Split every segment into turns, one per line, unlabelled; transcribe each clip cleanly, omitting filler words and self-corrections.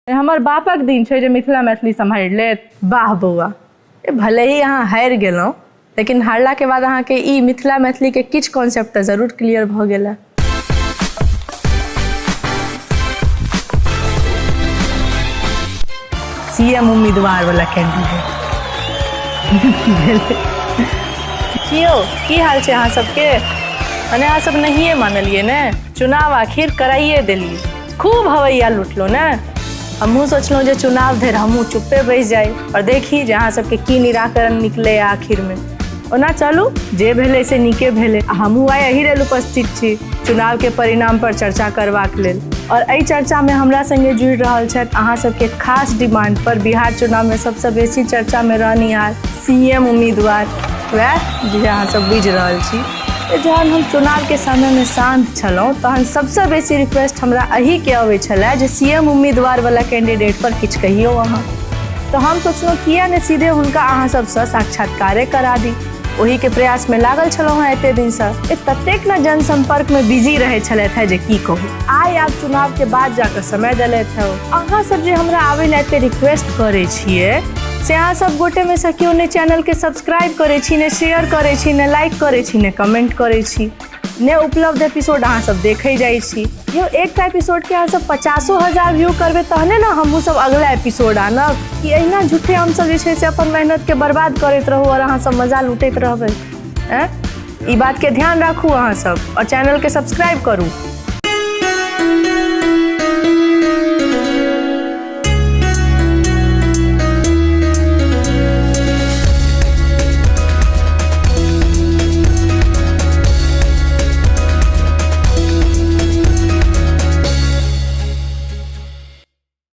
हमर बापक दिन छै जे मिथिला मैथिली सम्हारि लेत। वाह बौआ, ए भले ही अहाँ हारि गेलहुँ, लेकिन हारलाके बाद अहाँके ई मिथिला मैथिलीके किछु कॉन्सेप्ट तऽ जरूर क्लियर भऽ गेल। सीएम उम्मीदवार वाला कैंडिडेट भेलै। की यौ, की हाल छै अहाँ सबके? मने अहाँ सब नहिए मानलियै ने, चुनाव आखिर कराइए देलियै। खूब हवैया लुटलो ने। हमहूँ सोचलहुँ जे चुनाव धरि हमहूँ चुप्पे बैस जाइ आओर देखी जे अहाँ सबके की निराकरण निकलै आखिरमे। ओना चलू, जे भेलै से नीके भेलै। आ हमहूँ आइ एहि लेल उपस्थित छी चुनावके परिणाम पर चर्चा करबाक लेल। आओर एहि चर्चामे हमरा संगे जुड़ि रहल छथि अहाँ सबके खास डिमांड पर बिहार चुनावमे सबसँ बेसी चर्चामे रहनिहार सीएम उम्मीदवार, वएह जे अहाँ सब बुझि रहल छी। जहन हम चुनावके समयमे शान्त छलहुँ तहन सबसँ बेसी रिक्वेस्ट हमरा एहिके अबै छलए जे सीएम उम्मीदवारवला कैंडिडेट पर किछु कहियौ अहाँ। तऽ हम सोचलहुँ किया नहि सीधे हुनका अहाँ सबसँ साक्षात्कारे करा दी। ओहिके प्रयासमे लागल छलहुँ हेँ एते दिनसँ। ततेक ने जनसंपर्कमे बिजी रहै छलथि हेँ जे की कहू। आइ आब चुनावके बाद जाकऽ समय देलथि हेँ। अहाँ सब जे हमरा आबै लए एते रिक्वेस्ट करै छियै से अहाँ सब गोटेमे सँ केओ नहि चैनलके सब्सक्राइब करै छी, नहि शेयर करै छी, नहि लाइक करै छी, नहि कमेंट करै छी, नहि उपलब्ध एपिसोड अहाँ सब देखै जाइ छी। यौ, एकटा एपिसोडके अहाँ सब 50,000 व्यू करबै तहने ने हमहूँ सब अगला एपिसोड आनब। कि एहिना झूठे हमसब जे छै से अपन मेहनतके बर्बाद करैत रहू आओर अहाँ सब मजा लूटैत रहबै? आँय, ई बातके ध्यान राखू अहाँ सब आओर चैनलके सब्सक्राइब करू।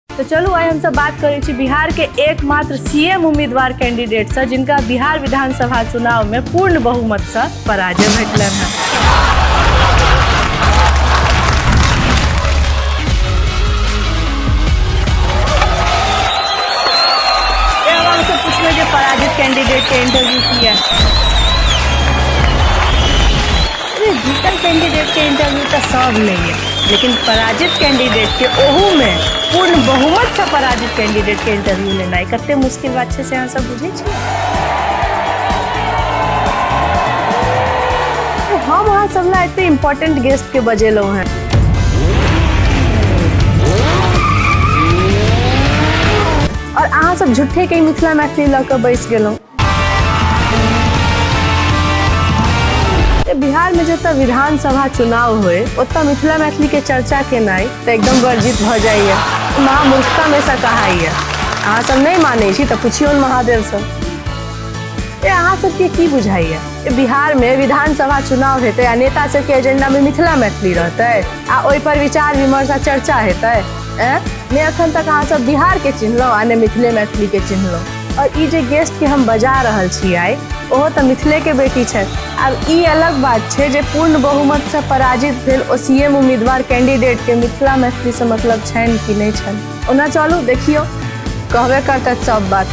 तो चलू आइ हमसब बात करै छी बिहार के एकमात्र सीएम उम्मीदवार कैंडिडेट से, जिनका बिहार विधानसभा चुनाव में पूर्ण बहुमत से पराजय भेटलनि हेँ। पूछबै जे पराजित कैंडिडेट के इंटरव्यू किया? अरे, जीतल कैंडिडेट के इंटरव्यू तऽ सब लैए, लेकिन पराजित कैंडिडेट के, ओहू में पूर्ण बहुमत से पराजित कैंडिडेट के इंटरव्यू लेनाइ कते मुश्किल बात छै से अहाँ सब बुझै छियै? तो हम अहाँ सब ला एते इम्पोर्टेंट गेस्ट के बजेलहुँ हेँ और अहाँ सब झूठे के मिथिला मैथिली लऽ कऽ बैस गेलहुँ। बिहार में जतऽ विधानसभा चुनाव होय ओतऽ मिथिला मैथिली के चर्चा केनाइ तऽ एकदम वर्जित भऽ जाइए, महामूर्खता में सँ कहाइए। अहाँ सब नहि मानै छी तऽ पुछियौन महादेवसँ। ए, अहाँ सबके की बुझाइए, बिहार में विधानसभा चुनाव हेतै आ नेता सबके एजेंडा में मिथिला मैथिली रहतै आ ओहि पर विचार विमर्श आ चर्चा हेतै? नहि अखन तक अहाँ सब बिहार के चिन्हलहुँ आ नहि मिथिले मैथिली के चिन्हलहुँ। और ई जे गेस्ट के हम बजा रहल छी आइ, ओहो तऽ मिथिले के बेटी छथि। आब ई अलग बात छै जे पूर्ण बहुमत से पराजित भेल ओ सीएम उम्मीदवार कैंडिडेट के मिथिला मैथिली से मतलब छनि कि नहि छनि। ओना चलू देखियौ, कहबे करतथि सब बात।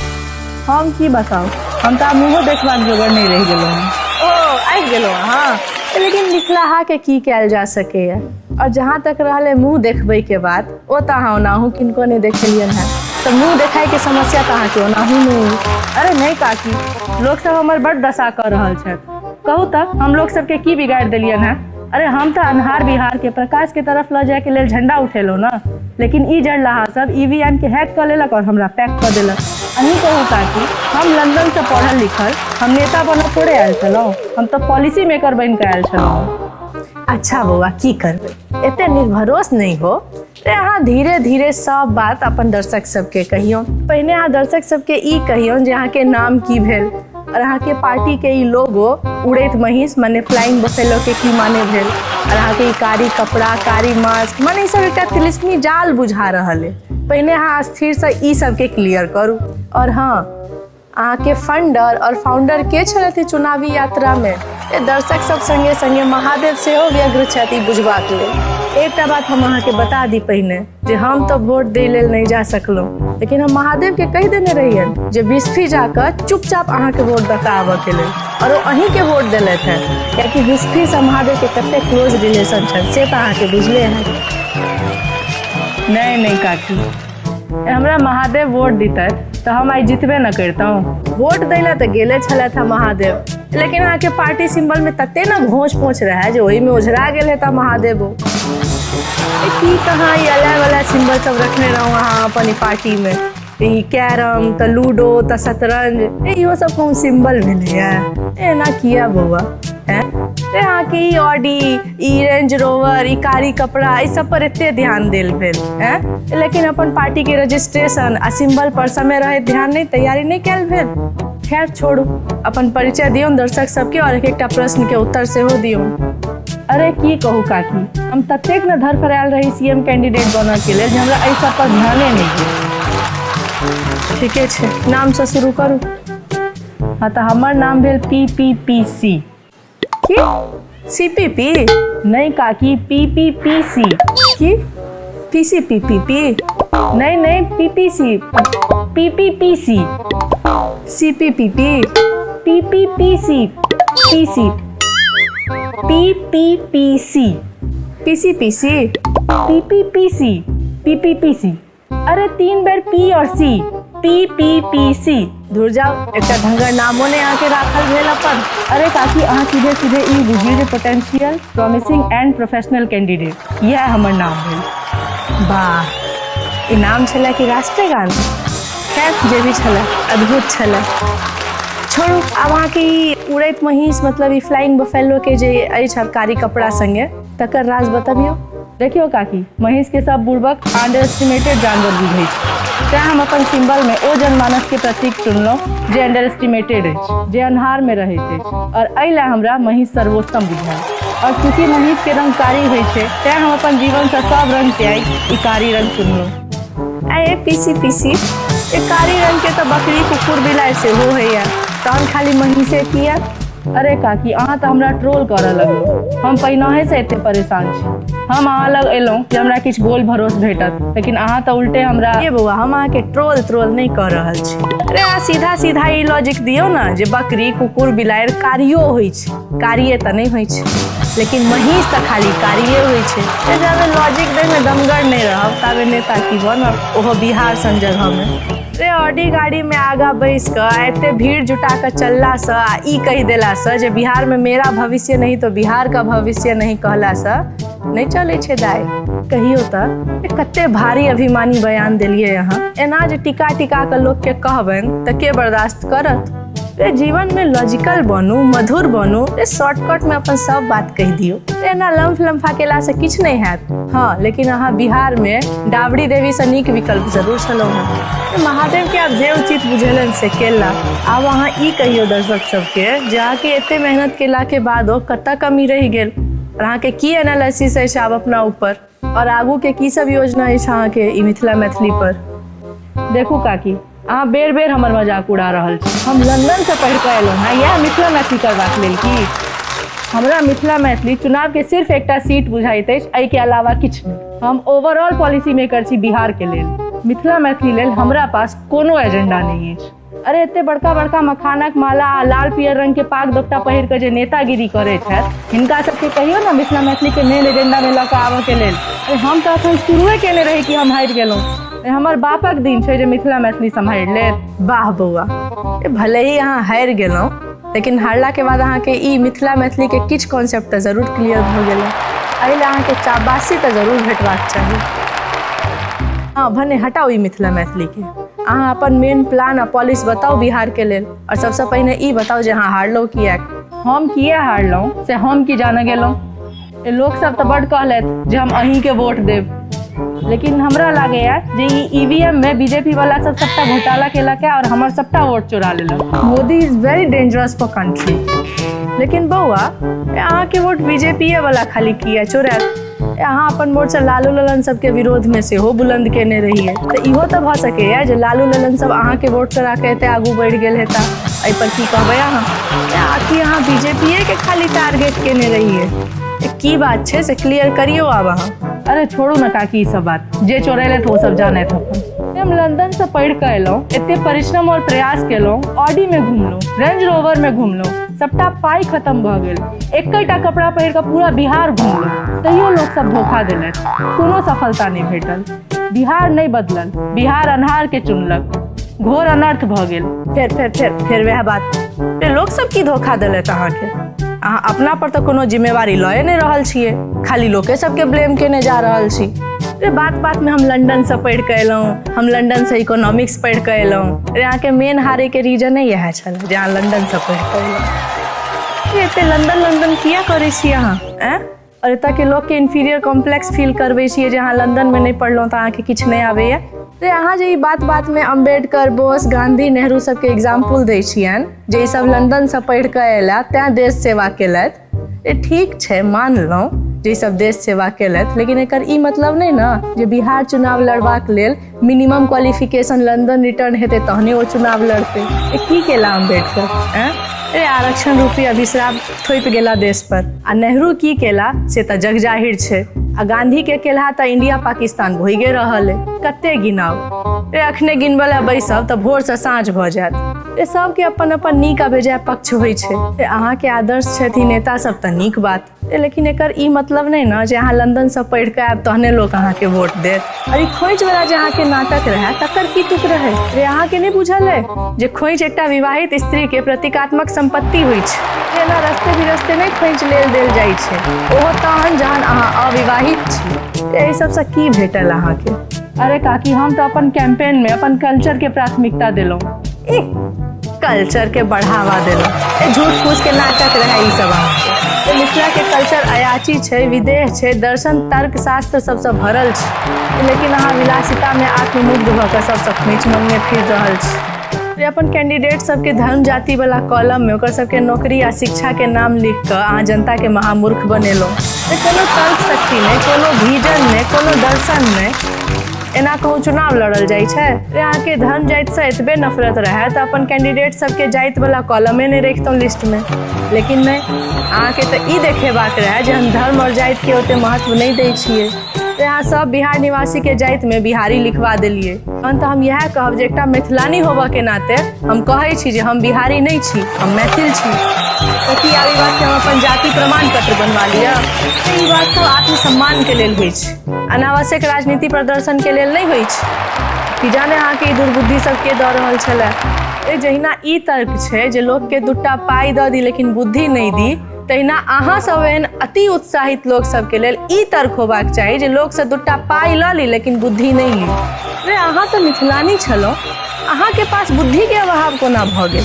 हम की बताउ, हम तऽ आब मुँहो देखबाक जोगर नहि रहि गेलहुँ हँ। ओ आबि गेलहुँ अहाँ? लेकिन मिथिलाहा के की कयल जा सकैए। और जहाँ तक रहलै मुँह देखबैके बात, ओ तऽ अहाँ ओनाहु किनको नहि देखेलियनि हेँ, तऽ मुँह देखाइके समस्या तऽ अहाँके ओनाहु नहि अइ। अरे नहि काकी, लोकसभ हमर बड्ड दशा कऽ रहल छथि। कहू तऽ हम लोकसभके की बिगाड़ि देलियनि हेँ? अरे, हम तऽ अन्हार बिहारके प्रकाशके तरफ लऽ जायके लेल झंडा उठेलहुँ ने, लेकिन ई जड़लाहा सब ईवीएम के हैक कऽ लेलक और हमरा पैक कऽ देलक। अहीं कहू काकी, हम लंदनसँ पढ़ल लिखल हम नेता बनऽ थोड़े आयल छलहुँ, हम तऽ पॉलिसी मेकर बनि कऽ आयल छलहुँ। अच्छा बौआ, की करबै, एते निर्भरोस नहि हो ते अहाँ धीरे धीरे सब बात अपन दर्शक सबके कहियौ। पहिने अहाँ दर्शक सबके ई कहियौ जे अहाँके नाम की भेल और अहाँके पार्टी के ई लोगो उड़ैत महींस माने फ्लाइंग बफेलो के की माने भेल और अहाँके ई कारी कपड़ा, कारी मास्क, माने ई सब एकटा तिलिस्मी जाल बुझा रहल अइ। पहिने अहाँ स्थिरसँ ई सबके क्लियर करू। और हाँ, अहाँके फंडर और फाउंडर के छलथि चुनावी यात्रामे? ए, दर्शक सब संगे संगे महादेव सेहो व्यग्र छथि ई बुझबाक लेल। एकटा बात हम अहाँके बता दी पहिने जे हम तऽ वोट दै लेल नहि जा सकलहुँ, लेकिन हम महादेवके कहि देने रहियनि जे बिस्फी जाकऽ चुपचाप अहाँके वोट दऽ कऽ आबऽके लेल, और ओ अहीँके वोट देलथि हेँ, कियाकि बिस्फीसँ महादेवके कते क्लोज रिलेशन छनि से तऽ अहाँके बुझले हैत। नहि नहि काकी, हमरा महादेव वोट दितथि तऽ हम आइ जितबे न करितहुँ। वोट दै लए तऽ गेले छलथि हँ महादेव, लेकिन अहाँके पार्टी सिम्बलमे तते ने घोंच पोंच रहै जे ओहिमे ओझरा गेल हेता महादेवो। की कहाँ ई अलग अलग सिम्बल सब रखने रहौं अहाँ अपन ई पार्टीमे, ई कैरम तऽ लूडो तऽ शतरंज, इहो सब कहूँ सिम्बल भेलैया? एना किया बौआ? हैं अहाँके ई ऑडी, ई रेंज रोवर, ई कारी कपड़ा, एहि सब पर एते ध्यान देल भेल हैं, लेकिन अपन पार्टी के रजिस्ट्रेशन आ सिंबल पर समय रहैत ध्यान नहि, तैयारी नहि कयल भेल। खैर छोड़ू, अपन परिचय दियौ दर्शक सबके और एक एकटा प्रश्न के उत्तर सेहो दियौ। अरे की कहू काकी, हम ततेक ने धरफड़ायल रही सीएम कैंडिडेट बनऽ के लेल जे हमरा एहि सब पर ध्याने नहि गेल। ठीके छै, नामसँ शुरू करू। हाँ तऽ हमर नाम भेल पी पी पी सी। की सी पी पी? नहीं काकी, पी पी पी सी। की पी सी पी पी पी? नहीं नहीं, P P C, P P P C, C P P P, P P P C, P C, P P P C, P C P C, P P P C, P P P C. अरे 3 बेर पी और C, पी पी P C. दूर जाओ, एकटा ढंगर नामो नहि अहाँके राखल भेल अपन। अरे काकी, अहाँ सीधे सीधे ई बुझियौ जे potential, promising and professional candidate, इएह हमर नाम भेल। वाह, ई नाम छलै कि राष्ट्रगान? खैर जे भी छलै अद्भुत छलै। छोड़ू, आब अहाँके ई उड़ैत महींस, मतलब ई फ्लाइंग बफेलो के जे अछि सरकारी कपड़ा संगे, तकर राज बतबियौ। देखियौ काकी, महींसके सब बुड़बक अंडर एस्टिमेटेड जानवर बुझै छै, तेँ हम अपन सिम्बलमे ओ जनमानसके प्रतीक चुनलहुँ जे अंडर एस्टिमेटेड अछि, जे अन्हारमे रहैत अछि, और एहि लए हमरा महींस सर्वोत्तम बुझायल। और चूँकि महींसके रंग कारी होइ छै, तेँ हम अपन जीवनसँ सब रंग त्यागि ई कारी रंग चुनलहुँ। आ ए पीसी पीसी, ए कारी रंगके तऽ बकरी, कुकुर, बिलाइ सेहो होइए, तहन खाली महींसे किया? अरे काकी, अहाँ तऽ हमरा ट्रोल करऽ लगलहुँ। हम पहिनहेसँ एते परेशान छी। हम अहाँ लग एलहुँ जे हमरा किछु बोल भरोस भेटत, लेकिन अहाँ तऽ उल्टे हमरा। ये बौआ, हम अहाँके ट्रोल त्रोल नहि कऽ रहल छी। अरे अहाँ सीधा सीधा ई लॉजिक दियौ ने जे बकरी, कुकुर, बिलाड़ि कारियो होइ छै, कारिये तऽ नहि होइ छै, लेकिन महींस तऽ खाली कारिये होइ छै। जाबे लॉजिक दैमे दमगर नहि रहब ताबे नेता की बनब, ओहो बिहार सन जगहमे। रे ऑडी गाड़ी में आगा बैस कऽ आ एते भीड़ जुटा कऽ चललासँ आ ई कहि देलासँ जे बिहार में मेरा भविष्य नहीं तो बिहार का भविष्य नहीं कहलासँ नहि चलै छै दाइ। कहियौ तऽ कते भारी अभिमानी बयान देलियै अहाँ। एना जे टिका टिका कऽ लोकके कहबनि तऽ के बर्दाश्त करत? रे जीवन में लॉजिकल बनू, मधुर बनू, रे शॉर्टकट में अपन सब बात कहि दियौ। एना लम्फ लम्फा केलासँ किछु नहि हैत। हाँ, लेकिन अहाँ बिहार में डाबरी देवी से नीक विकल्प जरूर छलहुँ हेँ। महादेव के आब जे उचित बुझेलनि से केला। आब अहाँ ई कहियौ दर्शक सबके जे अहाँके एते मेहनत केला के बादो कतऽ कमी रहि गेल, और अहाँके की एनालिसिस अछि आब अपना ऊपर, और आगू के की सब योजना अछि अहाँके ई मिथिला मैथिली पर? देखू काकी, अहाँ बेर बेर हमर मजाक उड़ा रहल छी। हम लंदनसँ पढ़ि कऽ एलहुँ हेँ इएह मिथिला मैथिली करबाक लेल की? हमरा मिथिला मैथिली चुनावके सिर्फ एकटा सीट बुझाइत अछि, एहिके अलावा किछु नहि। हम ओवरऑल पॉलिसी मेकर छी बिहारके लेल। मिथिला मैथिली लेल हमरा पास कोनो एजेंडा नहि अछि। अरे एते बड़का बड़का मखानक माला आ लाल पियर रंग के पाग दोपटा पहिर कऽ जे नेतागिरी करै छथि, हिनका सबके कहियौ ने मिथिला मैथिलीके मेन एजेंडामे लऽ कऽ आबऽके लेल। अरे हम तऽ अखन शुरुए केने रही कि हम हारि गेलहुँ। हमर बापक दिन छै जे मिथिला मैथिली सम्हारि लेत। वाह बौआ, भले ही अहाँ हारि गेलहुँ, लेकिन हारलाके बाद अहाँके ई मिथिला मैथिलीके किछु कॉन्सेप्ट तऽ जरूर क्लियर भऽ गेलै। एहि लए अहाँके चाबासी तऽ जरूर भेटबाक चाही। हँ भने हटाउ ई मिथिला मैथिलीके, अहाँ अपन मेन प्लान आ पॉलिसी बताउ बिहारके लेल, और सबसँ पहिने ई बताउ जे अहाँ हारलहुँ किएक? हम किए हारलहुँ से हम की जानऽ गेलहुँ? लोकसब तऽ बड्ड कहलथि जे हम अहीँके वोट देब, लेकिन हमरा लागैए जे ई ईवीएम में बीजेपी वाला सब सबटा घोटाला केलक है और हमर सबटा वोट चोरा लेलक। Modi is very dangerous for country. लेकिन बौआ, अहाँके वोट बीजेपीए वाला खाली किया चोरायत? अहाँ अपन मोर्चा लालू ललन सबके विरोध में सेहो बुलंद केने रहियै, तऽ इहो तऽ भऽ सकैए जे लालू ललन सब अहाँके वोट चोरा कऽ एते आगू बढ़ि गेल हेता। एहि पर की कहबै अहाँ? आखिर अहाँ बीजेपीए के खाली टारगेट केने रहियै, की बात छै से क्लियर करियौ आब अहाँ। अरे छोड़ू ने काकी ई सब बात, जे चोरेलथि ओ सब जानैत अपन। हम लंदन से पढ़ि कऽ एलहुँ, एते परिश्रम और प्रयास केलहुँ, ऑडी में घुमलहुँ, रेंज रोवर में घुमलहुँ, सबटा पाइ खत्म भऽ गेल, एकेटा कपड़ा पहिर कऽ पूरा बिहार घुमलहुँ, तैयो लोक सब धोखा देलथि, कोनो सफलता नहि भेटल।
बिहार नहि बदलल, बिहार अन्हार के चुनलक, घोर अनर्थ भऽ गेल।
फेर फेर फेर फेर वएह बात। रे लोक सब की धोखा देलथि अहाँके? अहाँ अपना पर तऽ कोनो जिम्मेवारी लए नहि रहल छियै, खाली लोके सबके ब्लेम केने जा रहल छी। रे बात बात में हम लंदन से पढ़ि कऽ एलहुँ, हम लंदन से इकोनॉमिक्स पढ़ि कऽ एलहुँ। रे अहाँके मेन हारैके रीजन इएह छल जे अहाँ लंदन से पढ़ि कऽ एलहुँ। रे एते लंदन लंदन किया करै छी अहाँ? आँय, आओर एतऽके लोकके इन्फीरियर कॉम्प्लेक्स फील करबै छियै जे अहाँ लंदनमे नहि पढ़लहुँ तऽ अहाँके किछु नहि आबैए। रे अहाँ जे ई बात बातमे अम्बेडकर, बोस, गांधी, नेहरू सबके एग्जाम्पल दै छियनि जे ई सब लंदनसँ पढ़ि कऽ अयला तैँ देश सेवा केलथि, ए ठीक छै, मानलहुँ जे ई सब देश सेवा केलथि, लेकिन एकर ई मतलब नहि ने जे बिहार चुनाव लड़बाक लेल मिनिमम क्वालिफिकेशन लंदन रिटर्न हेतै तहने ओ चुनाव लड़तै। ए की केला अम्बेडकर? आँय, ए आरक्षण रूपी अभिश्राप थोपि गेला देश पर। आ नेहरू की केला से तऽ जग जाहिर छै, आ गांधी के केलहा तऽ इंडिया पाकिस्तान भोगे रहल अइ। कते गिनाउ? ए अखने गिनबऽ लए बैसब तऽ भोरसँ साँझ भऽ जायत। ए सबके अपन अपन नीक आ बेजाय पक्ष होइ छै। ए अहाँके आदर्श छथि नेता सब तऽ नीक बात, लेकिन एकर ई मतलब नहि ने जे अहाँ लंदनसँ पढ़ि कऽ आयब तहने लोक अहाँके वोट देत। और ई खोंइछ वाला जे अहाँके नाटक रहै तकर की तुक रहै? रे अहाँके नहि बुझल अइ जे खोंइछ एकटा विवाहित स्त्रीके प्रतीकात्मक सम्पत्ति होइ छै? एना रस्ते बिरस्ते नहि खोंइछ लेल देल जाइ छै, ओहो तहन जहन अहाँ अविवाहित छी। एहि सबसँ की भेटल अहाँके?
अरे काकी, हम तऽ अपन कैंपेन में अपन कल्चर के प्राथमिकता देलहुँ।
कल्चर के बढ़ावा देलहुँ? ए झूठ फूस के नाटक रहै ई सब अहाँके। मिथिला के कल्चर अयाची छै, विदेह छै, दर्शन तर्क शास्त्र सबसँ भरल छै, लेकिन अहाँ विलासिता में आत्ममुग्ध भऽ कऽ सबसँ खोंइछ मंगने फिर रहल छी। अपन कैंडिडेट सबके धर्म जाति वाला कॉलम में ओकर सबके नौकरी आ शिक्षा के नाम लिख कऽ अहाँ जनता के महामूर्ख बनेलहुँ। कोनो तर्क शक्ति नहि, कोनो विजन नहि, कोनो दर्शन नहि, एना कहूँ चुनाव लड़ल जाइ छै? रे अहाँके धर्म जातिसँ एतबे नफरत रहै तऽ अपन कैंडिडेट सबके जातिवला कॉलमे नहि रखितहुँ लिस्टमे, लेकिन नहि, अहाँके तऽ ई देखेबाक रहै जे हम धर्म आओर जातिके ओते महत्व नहि दै छियै। तऽ अहाँ सब बिहार निवासीके जातिमे बिहारी लिखवा देलियै। तहन तऽ हम इएह कहब जे एकटा मैथिलानी होबऽके नाते हम कहै छी जे हम बिहारी नहि छी, हम मैथिल छी। तऽ की आब ई बातके हम अपन जाति प्रमाण पत्र बनवा लिअ? तऽ ई बात सब आत्मसम्मानके लेल होइ छै, अनावश्यक राजनीति प्रदर्शन के लेल नहि होइ छै। कि जाने अहाँके ई दुर्बुद्धि सब के दऽ रहल छलै। ए जहिना ई तर्क छै जे लोकके दूटा पाइ दऽ दी लेकिन बुद्धि नहि दी, तहिना अहाँ सब एहन अति उत्साहित लोक सबके लेल ई तर्क होबाक चाही जे लोकसँ दूटा पाइ लऽ ली लेकिन बुद्धि नहि ली। रे अहाँ तऽ मिथिलानी छलहुँ, अहाँके पास बुद्धिके अभाव कोना भऽ गेल?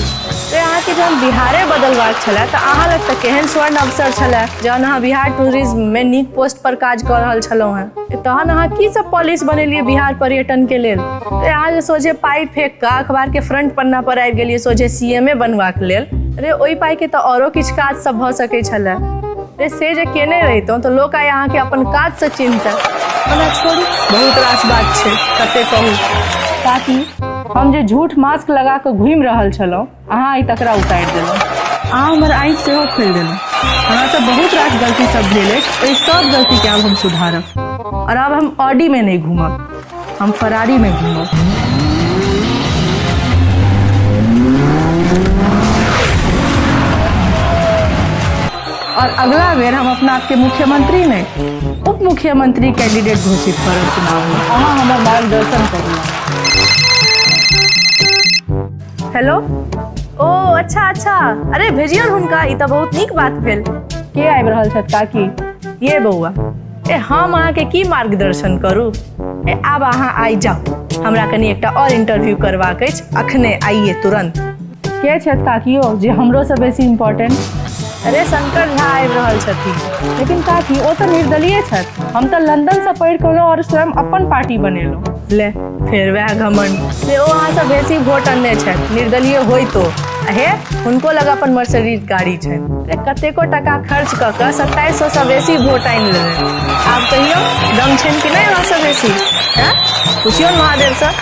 रे अहाँके जहन बिहारे बदलबाक छलै तऽ अहाँ लग तऽ केहन स्वर्ण अवसर छलै, जहन अहाँ बिहार टूरिज्ममे नीक पोस्ट पर काज कऽ रहल छलहुँ हेँ, तहन अहाँ की सब पॉलिसी बनेलियै बिहार पर्यटनके लेल? रे अहाँ जे सोझे पाइ फेंक कऽ अखबारके फ्रंट पन्ना पर आबि गेलियै सोझे सी एम ए बनबाक लेल, रे ओहि पाइके तऽ औरो किछु काज सब भऽ सकै छलै। रे से जे केने रहितहुँ तऽ लोक आइ अहाँके अपन काजसँ चिन्हतै। ओना छोड़ू, बहुत रास बात छै, कते कहू।
काकी, हम जे झूठ मास्क लगा कऽ घुमि रहल छलहुँ, अहाँ आइ तकरा उतारि देलहुँ। अहाँ हमर आँखि सेहो खोलि देलहुँ। हमरासँ बहुत रास गलती सब भेल अछि, ओहि सब गलतीके आब हम सुधारब। और आब हम ऑडीमे नहि घूमब, हम फरारीमे घूमब। और अगला बेर हम अपना आपके मुख्यमंत्री नहीं, उप मुख्यमंत्री कैंडिडेट घोषित करब चुनाव में।
अहाँ हमर मार्गदर्शन करू। हेलो, ओ अच्छा अच्छा, अरे भेजियौ हुनका, ई तऽ बहुत नीक बात भेल।
के आबि रहल छथि काकी?
ये बौआ, ए हम अहाँके की मार्गदर्शन करू? ए आब अहाँ आइ जाउ, हमरा कनि एकटा और इंटरव्यू करबाक अछि, अखने आइए तुरंत।
के छथि काकी ओ जे हमरोसँ बेसी इम्पोर्टेंट?
अरे शंकर झा आबि रहल छथिन।
लेकिन काकी, ओ तऽ निर्दलीय छथि, हम तऽ लंदनसँ पढ़ि कऽ एलहुँ आओर स्वयं अपन पार्टी बनेलहुँ।
ले फेर वएह घमंड। से ओ अहाँसँ बेसी वोट अनने छथि निर्दलीय होइतो, हे हुनको लग अपन मर्सिडीज गाड़ी छनि। अरे कतेको टका खर्च कऽ कऽ 2700 सँ बेसी वोट आनि लेलनि। आब कहियौ दम छनि कि नहि अहाँसँ बेसी? हँ, पुछियौ महादेवसँ।